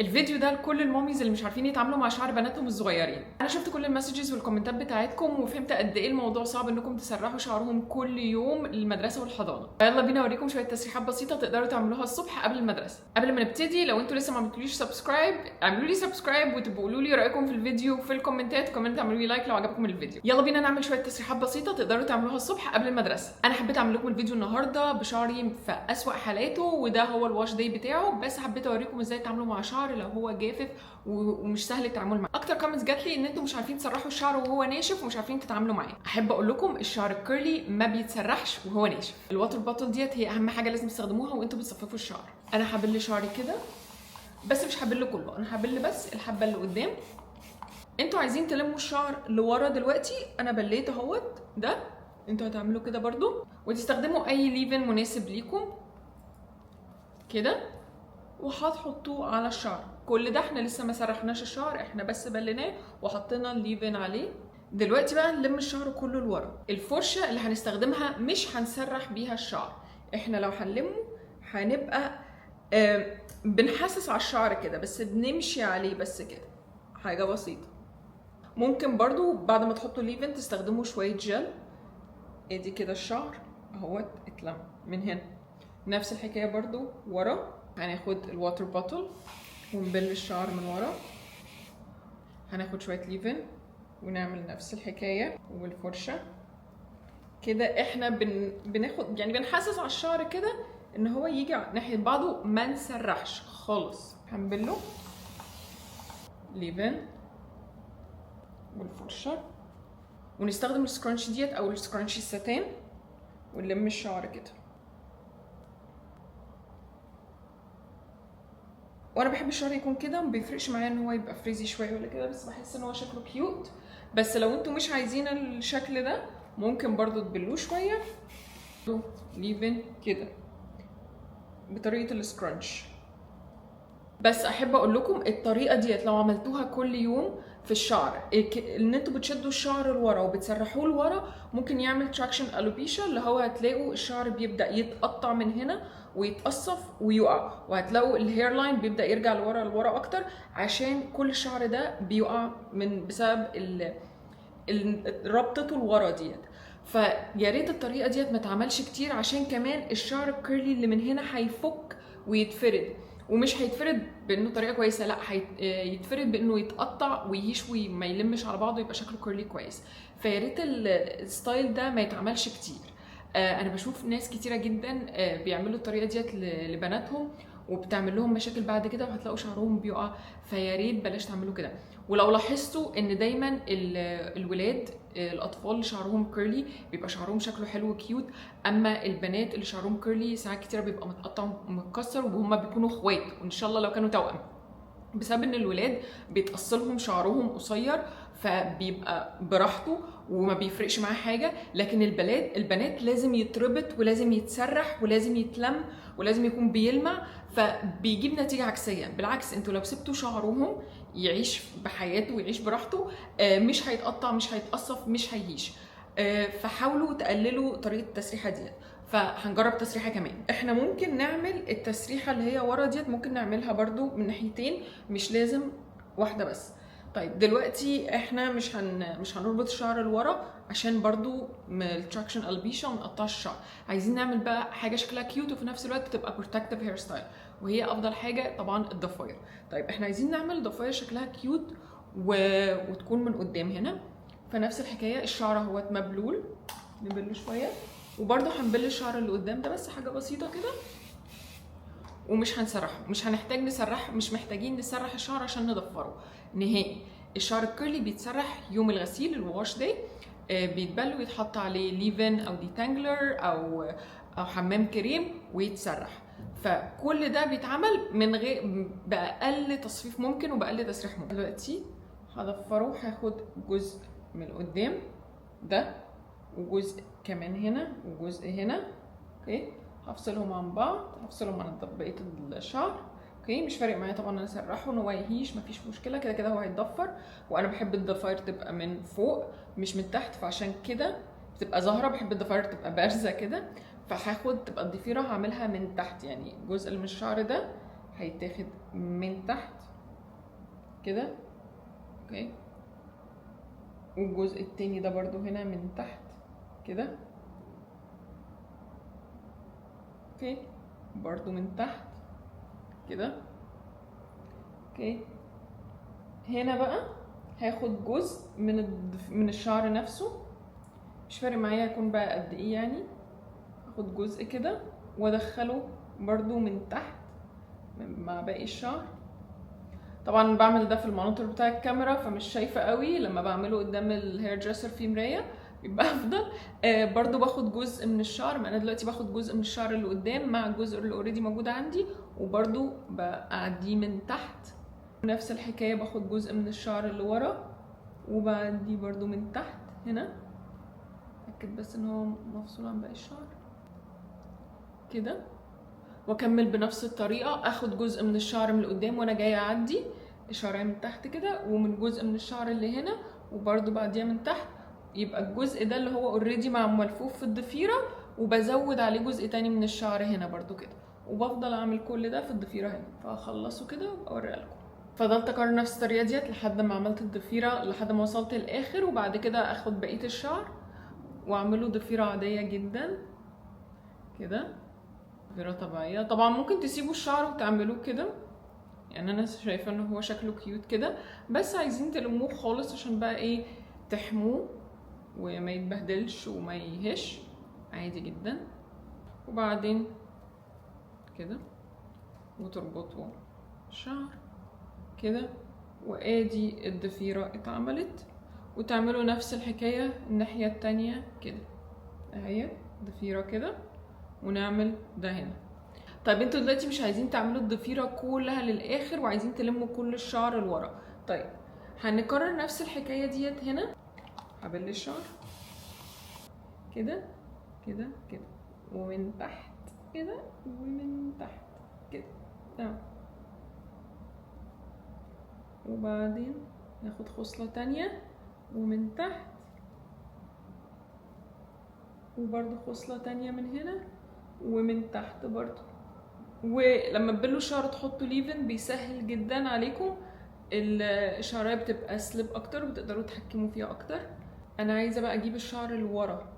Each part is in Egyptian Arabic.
الفيديو ده لكل ال mommies اللي مش عارفين يتعاملوا مع شعر بناتهم الصغيرين. انا شفت كل ال messages والكومنتات بتاعتكم وفهمت قد ايه الموضوع صعب انكم تسرحوا شعرهم كل يوم للمدرسة والحضانه. يلا بينا اوريكم شوية تسريحات بسيطة تقدروا تعملوها الصبح قبل المدرسة. قبل ما نبتدي، لو انتوا لسه ما عملتوليش subscribe اعملوا لي subscribe وتبقوا قولوا لي رايكم في الفيديو في الكومنتات، وكمان تعملوا لي like لو عجبكم الفيديو. يلا بينا نعمل شوية تسريحات بسيطة تقدروا تعملوها الصبح قبل المدرسة. انا حبيت اعمل لكم الفيديو النهارده بشعري في اسوأ حالاته، وده هو ال wash day بتاعه، بس حبيت اوريكم ازاي تعملوا مع شعر لو هو جافف ومش سهل التعامل معاه. اكتر comments جات لي ان انتم مش عارفين تسرحوا الشعر وهو ناشف ومش عارفين تتعاملوا معاه. احب اقول لكم الشعر ال curly ما بيتسرحش وهو ناشف. ال water bottle ديت هي اهم حاجة لازم تستخدموها وانتم بتصففوا الشعر. انا هبل شعري كده، بس مش هبلة كله، انا هبل بس الحبة اللي قدام. انتوا عايزين تلموا الشعر لورا دلوقتي، انا بليت اهوت ده، انتوا هتعملوا كده برضو، وتستخدموا اي leave-in مناسب ليكم كده، وهتحطوه على الشعر. كل ده احنا لسه ما سرحناش الشعر، احنا بس بليناه وحطينا ال leave-in عليه. دلوقتي بقى نلم الشعر كله لورا. الفرشة اللي هنستخدمها مش هنسرح بيها الشعر، احنا لو هنلمه هنبقى بنحسس على الشعر كده، بس بنمشي عليه بس كده، حاجة بسيطة. ممكن برضو بعد ما تحطوا ال leave-in تستخدموا شوية جل. ادي كده الشعر اهوت اتلم من هنا. نفس الحكاية برضو ورا، هناخد ال water bottle ونبل الشعر من ورا، هناخد شوية leave-in ونعمل نفس الحكاية وبالفرشة كده. احنا بناخد يعني بنحسس على الشعر كده ان هو يجي ناحية بعضه، ما نسرحش خالص. هنبله leave-in والفرشة، ونستخدم ال scrunchie ديت او ال scrunchie الستان، ونلم الشعر كده. وانا بحب الشعر يكون كده، ما بيفرقش معايا ان هو يبقى frizzy شوية ولا كده، بس بحس ان هو شكله cute. بس لو انتوا مش عايزين الشكل ده ممكن برضو تبلوه شوية leave-in كده بطريقة ال scrunch. بس احب اقول لكم الطريقة ديت لو عملتوها كل يوم في الشعر، ان انتوا بتشدوا الشعر لورا وبتسرحوه لورا، ممكن يعمل traction alopecia، اللي هو هتلاقوا الشعر بيبدا يتقطع من هنا ويتقصف ويقع، وهتلاقوا ال hairline بيبدا يرجع لورا لورا اكتر، عشان كل الشعر ده بيقع من بسبب ربطته لورا ديت. فيا ريت الطريقة ديت ما تعملش كتير، عشان كمان الشعر ال curly اللي من هنا هيفك ويتفرد، ومش هيتفرد بانه طريقه كويسة، لا هيتفرد بانه يتقطع ويهيش وما يلمش على بعضه ويبقى شكله curly كويس. فيا ريت ال style ده ما يتعملش كتير. انا بشوف ناس كتيرة جدا بيعملوا الطريقة ديت لبناتهم وبتعمل لهم مشاكل بعد كده، وهتلاقوا شعرهم بيقع. فيا ريت بلاش تعملوا كده. ولو لاحظتوا ان دايما الولاد، الاطفال اللي شعرهم curly بيبقى شعرهم شكله حلو cute، اما البنات اللي شعرهم curly ساعات كتيرة بيبقى متقطع ومتكسر، وهما بيكونوا اخوات وان شاء الله لو كانوا توأم، بسبب ان الولاد بيتقصلهم شعرهم قصير فبيبقى براحته وما بيفرقش معاه حاجة، لكن البنات لازم يتربط ولازم يتسرح ولازم يتلم ولازم يكون بيلمع، فبيجيب نتيجة عكسية. بالعكس انتوا لو سبتوا شعرهم يعيش بحياته ويعيش براحته، مش هيتقطع، مش هيتقصف، مش هيهيش. فحاولوا تقللوا طريقه التسريحه ديت. فهنجرب تسريحه كمان. احنا ممكن نعمل التسريحه اللي هي ورا ديت، ممكن نعملها برضو من ناحيتين، مش لازم واحدة بس. طيب دلوقتي احنا مش هنربط الشعر لورا عشان برضو ال traction alopecia وما نقطعش الشعر. عايزين نعمل بقى حاجة شكلها cute وفي نفس الوقت تبقى protective hair style، وهي افضل حاجة طبعا الضفاير. طيب احنا عايزين نعمل ضفاير شكلها cute وتكون من قدام هنا. فنفس الحكاية الشعر اهوت مبلول، نبله شوية، وبرضو هنبل الشعر اللي قدام ده بس حاجة بسيطة كده، ومش هنسرحه، مش هنحتاج نسرح، مش محتاجين نسرح الشعر عشان نضفره نهائي. الشعر ال curly بيتسرح يوم الغسيل ال wash day، بيتبل ويتحط عليه leave-in او detangler او حمام كريم ويتسرح. فكل ده بيتعمل من غير باقل تصفيف ممكن وباقل تسريح ممكن. دلوقتي هضفره، هاخد جزء من قدام ده وجزء كمان هنا وجزء هنا، okay، هفصلهم عن بعض، هفصلهم عن بقية الشعر. okay، مش فارق معايا طبعا انا اسرحه ان هو يهيش، مفيش مشكلة، كده كده هو هيتضفر، وانا بحب الضفاير تبقى من فوق مش من تحت، فعشان كده بتبقى ظاهره، بحب الضفاير تبقى بارزة كده. فهاخد تبقى الضفيره هعملها من تحت، يعني الجزء اللي من الشعر ده هيتاخد من تحت كده، okay، والجزء التاني ده برضو هنا من تحت كده، okay، برضو من تحت كده، okay. هنا بقى هاخد جزء من الشعر نفسه، مش فارق معايا يكون بقى قد ايه يعني، هاخد جزء كده وادخله برضو من تحت مع باقي الشعر. طبعا بعمل ده في ال monitor بتاع الكاميرا فمش شايفه قوي، لما بعمله قدام ال hairdresser في مراية بيبقى افضل. برضو باخد جزء من الشعر، ما انا دلوقتي باخد جزء من الشعر اللي قدام مع الجزء اللي already موجود عندي، وبرضو بعديه من تحت. نفس الحكاية باخد جزء من الشعر اللي ورا وبعديه برضو من تحت هنا، اتاكد بس ان هو مفصول عن باقي الشعر كده، واكمل بنفس الطريقة. اخد جزء من الشعر من قدام وانا جاية اعدي الشعرية من تحت كده، ومن جزء من الشعر اللي هنا وبرده بعديها من تحت، يبقى الجزء ده اللي هو already مع ملفوف في الضفيره، وبزود عليه جزء تاني من الشعر هنا برده كده، وبفضل اعمل كل ده في الضفيره هنا. فاخلصه كده واوريها لكم. فضلت اكرر نفس الطريقة ديت لحد ما عملت الضفيره، لحد ما وصلت للاخر، وبعد كده اخد بقية الشعر واعمله ضفيرة عادية جدا كده، ضفيرة طبيعية. طبعا ممكن تسيبوا الشعر وتعملوه كده، يعني انا شايفه ان هو شكله cute كده، بس عايزين تلموه خالص عشان بقى ايه، تحموه وما يتبهدلش وما يهش، عادي جدا. وبعدين كده وتربطوا الشعر كده، وادي الضفيرة اتعملت. وتعملوا نفس الحكاية الناحية التانية كده، اهي ضفيرة كده، ونعمل ده هنا. طيب انتوا دلوقتي مش عايزين تعملوا الضفيرة كلها للاخر وعايزين تلموا كل الشعر لورا، طيب هنكرر نفس الحكاية ديت هنا. هبل الشعر كده كده كده، ومن تحت كده، ومن تحت كده، تمام. وبعدين ناخد خصلة تانية ومن تحت، وبرده خصلة تانية من هنا ومن تحت برضو. ولما تبلوا الشعر تحطوا leave-in بيسهل جدا عليكم، الشعرية بتبقى slip اكتر وبتقدروا تتحكموا فيها اكتر. انا عايزة بقى اجيب الشعر لورا،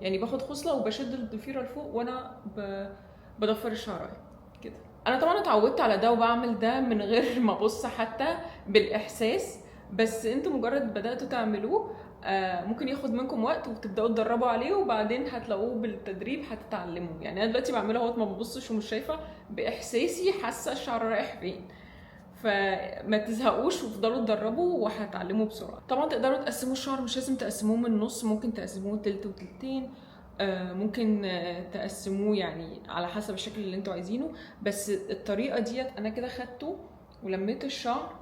يعني باخد خصلة وبشد الضفيرة لفوق وانا بضفر الشعرايه كده. انا طبعا اتعودت على ده وبعمل ده من غير ما ابص حتى، بالاحساس، بس انتوا مجرد بدأتوا تعملوه ممكن ياخد منكم وقت وتبداوا تدربوا عليه، وبعدين هتلاقوه بالتدريب هتتعلموه. يعني انا دلوقتي بعمله اهوت، ما ببصش ومش شايفه، باحساسي حاسه الشعر رايح فين. فما تزهقوش وافضلوا تدربوا وهتعلموا بسرعة. طبعا تقدروا تقسموا الشعر، مش لازم تقسموه من النص، ممكن تقسموه تلت وتلتين، ممكن تقسموه يعني على حسب الشكل اللي انتوا عايزينه. بس الطريقة ديت انا كده خدته ولميت الشعر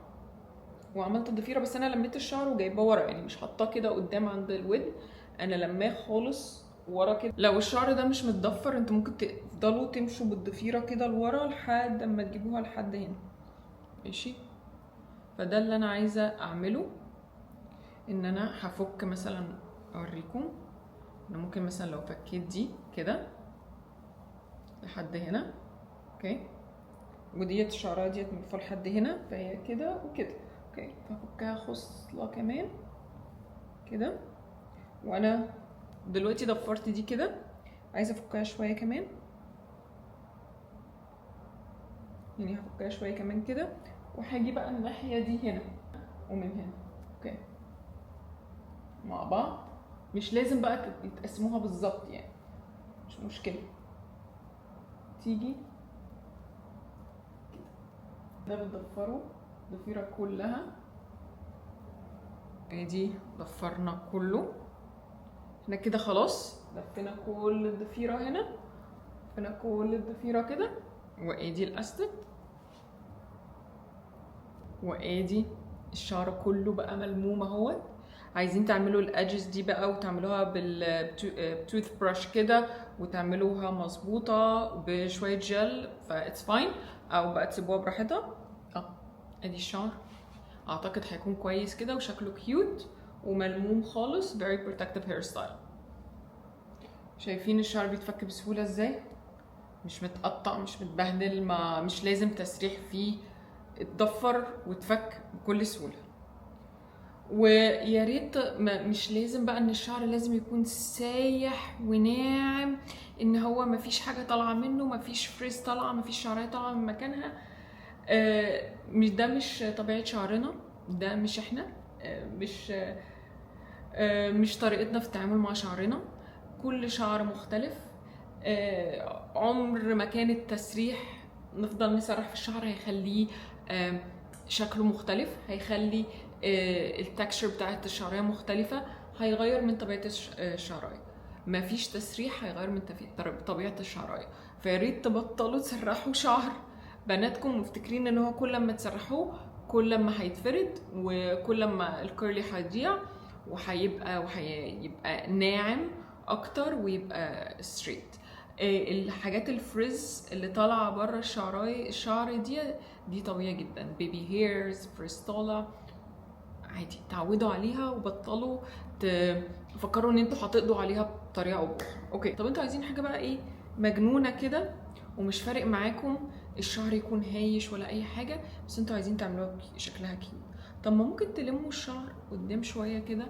وعملت الضفيره، بس انا لميت الشعر وجايباه ورا، يعني مش حاطاه كده قدام عند الودن، انا لماه خالص ورا كده. لو الشعر ده مش متضفر انتوا ممكن تفضلوا تمشوا بالضفيره كده لورا لحد اما تجيبوها لحد هنا، ماشي. فده اللي انا عايزه اعمله، ان انا هفك مثلا، اوريكم انا ممكن مثلا لو فكيت دي كده لحد هنا، okay، وديت الشعرية ديت ملفوفه لحد هنا، فهي كده وكده، okay. فهفكها خصلة كمان كده، وانا دلوقتي ضفرت دي كده، عايزه افكها شوية كمان، يعني هفكها شوية كمان كده، وهاجي بقى الناحية دي هنا ومن هنا، okay، مع بعض. مش لازم بقى تقسموها بالظبط، يعني مش مشكلة، تيجي كده. ده بتضفره الضفيره كلها، ادي ضفرنا كله احنا كده، خلاص لفينا كل الضفيره هنا، لفينا كل الضفيره كده، وادي الاستك، وادي الشعر كله بقى ملموم اهوت. عايزين تعملوا ال edges دي بقى وتعملوها بال toothbrush كده وتعملوها مظبوطة بشوية جل، ف it's fine، او بقى تسيبوها براحتها. ادي الشعر اعتقد هيكون كويس كده وشكله cute وملموم خالص، very protective hairstyle. شايفين الشعر بيتفك بسهولة ازاي؟ مش متقطع، مش متبهدل، ما مش لازم تسريح فيه، اتضفر واتفك بكل سهولة. ويا ريت مش لازم بقى ان الشعر لازم يكون سايح وناعم، ان هو مفيش حاجة طالعه منه، مفيش frizz طالعه، مفيش شعرية طالعه من مكانها. مش ده مش طبيعة شعرنا، ده مش احنا، مش طريقتنا في التعامل مع شعرنا. كل شعر مختلف. عمر ما كان التسريح نفضل نسرح في الشعر هيخليه شكله مختلف، هيخلي ال texture بتاعت الشعرية مختلفة، هيغير من طبيعة الشعرية. مفيش تسريح هيغير من طبيعة الشعرية. فياريت تبطلوا تسرحوا شعر بناتكم مفتكرين ان هو كل ما تسرحوه كل ما هيتفرد وكل ما ال curly هيضيع وهيبقى ناعم اكتر ويبقى straight. الحاجات ال frizz اللي طالعه بره الشعر دي طبيعي جدا، baby hairs، frizz طالع عادي، تعودوا عليها وبطلوا تفكروا ان انتوا هتقضوا عليها بطريقة او باخرى. okay، طب انتوا عايزين حاجة بقى ايه مجنونة كده ومش فارق معاكم الشعر يكون هايش ولا اي حاجة، بس انتوا عايزين تعملوها شكلها cute. طب ما ممكن تلموا الشعر قدام شوية كده،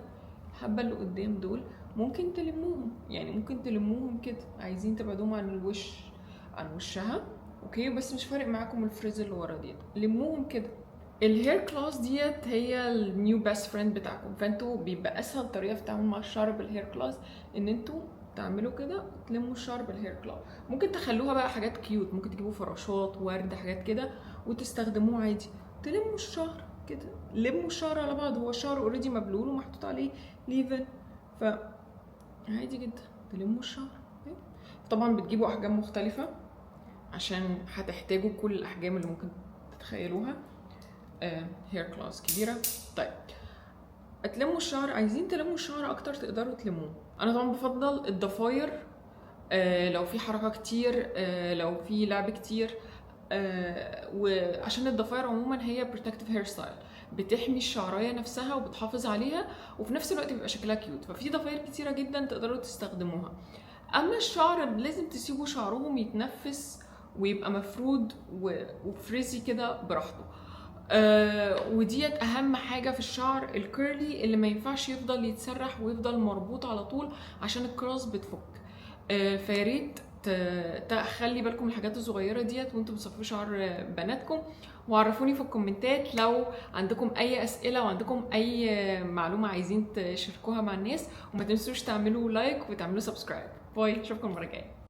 الحبة اللي قدام دول ممكن تلموهم، يعني ممكن تلموهم كده، عايزين تبعدوهم عن الوش، عن وشها. okay، بس مش فارق معاكم ال frizz اللي ورا ديت، لموهم كده. ال hair claws ديت هي ال new best friend بتاعكم، فانتوا بيبقى اسهل طريقه في التعامل مع الشعر بال hair claws ان انتوا تعملوا كده، تلموا الشعر بال hair claw. ممكن تخلوها بقى حاجات cute، ممكن تجيبوا فراشات، ورد، حاجات كده وتستخدموه عادي. تلموا الشعر كده، لموا الشعر على بعض، هو الشعر already مبلول ومحطوط عليه leave-in، ف عادي جدا تلموا الشعر. طبعا بتجيبوا احجام مختلفة عشان هتحتاجوا كل الاحجام اللي ممكن تتخيلوها. hair claws كبيرة. طيب تلموا الشعر، عايزين تلموا الشعر اكتر تقدروا تلموه. انا طبعا بفضل الضفاير، لو في حركة كتير، لو في لعب كتير، وعشان الضفاير عموما هي protective hair style، بتحمي الشعرايه نفسها وبتحافظ عليها، وفي نفس الوقت بيبقى شكلها cute. ففي ضفاير كتيرة جدا تقدروا تستخدموها. اما الشعر لازم تسيبوا شعرهم يتنفس ويبقى مفرود و frizzy كده براحته. وديت اهم حاجة في الشعر ال curly اللي ما ينفعش يفضل يتسرح ويفضل مربوط على طول عشان ال curls بتفك. فياريت تخلي بالكم من الحاجات الصغيرة ديت وانتم بتصفوا شعر بناتكم. وعرفوني في الكومنتات لو عندكم اي اسئلة وعندكم اي معلومة عايزين تشاركوها مع الناس، وما تنسوش تعملوا like وتعملوا subscribe. bye، اشوفكم المرة الجاية.